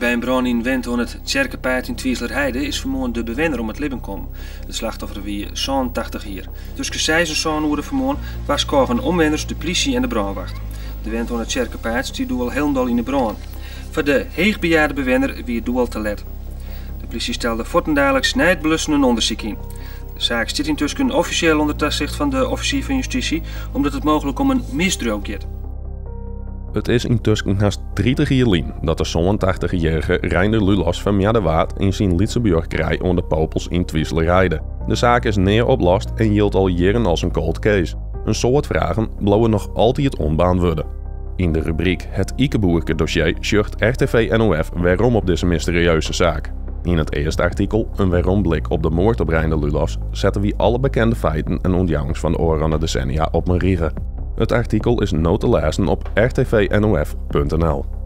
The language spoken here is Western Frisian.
By in brân yn in wente oan it Tsjerkepaad yn Twizelerheide is fanmoarn de bewenner om it libben kommen. It slachtoffer wie 87 jier. Tusken seis en sân oere fanmoarn warskôgen omwenners de plysje en de brânwacht. De wente oan it Tsjerkepaad stie doe al hielendal yn 'e brân. Foar de heechbejaarde bewenner wie it doe al te let. De plysje stelde fuortendaliks nei it blussen in ûndersyk yn. De saak stiet yntusken offisjeel ûnder tasicht fan de offisier fan justysje, omdat it mooglik om in misdriuw giet. It is yntusken hast 30 jier lyn dat de 87-jierrige Reinder Lulofs fermoarde waard yn syn lytse buorkerij oan de Popels yn Twizelerheide. De saak is nea oplost en jildt al jierren as in cold case. In soad fragen bliuwe noch altyd ûnbeäntwurde. Yn de rubryk Het Ikeboerke-dossier sjocht RTV NOF werom op dizze mysterieuze saak. Yn it earste artikel, in weromblik op de moard op Reinder Lulofs, sette wy alle bekende feiten en ûntjouwings fan de ôfrûne desennia op in rige. It artikel is no te lêzen op rtvnof.nl.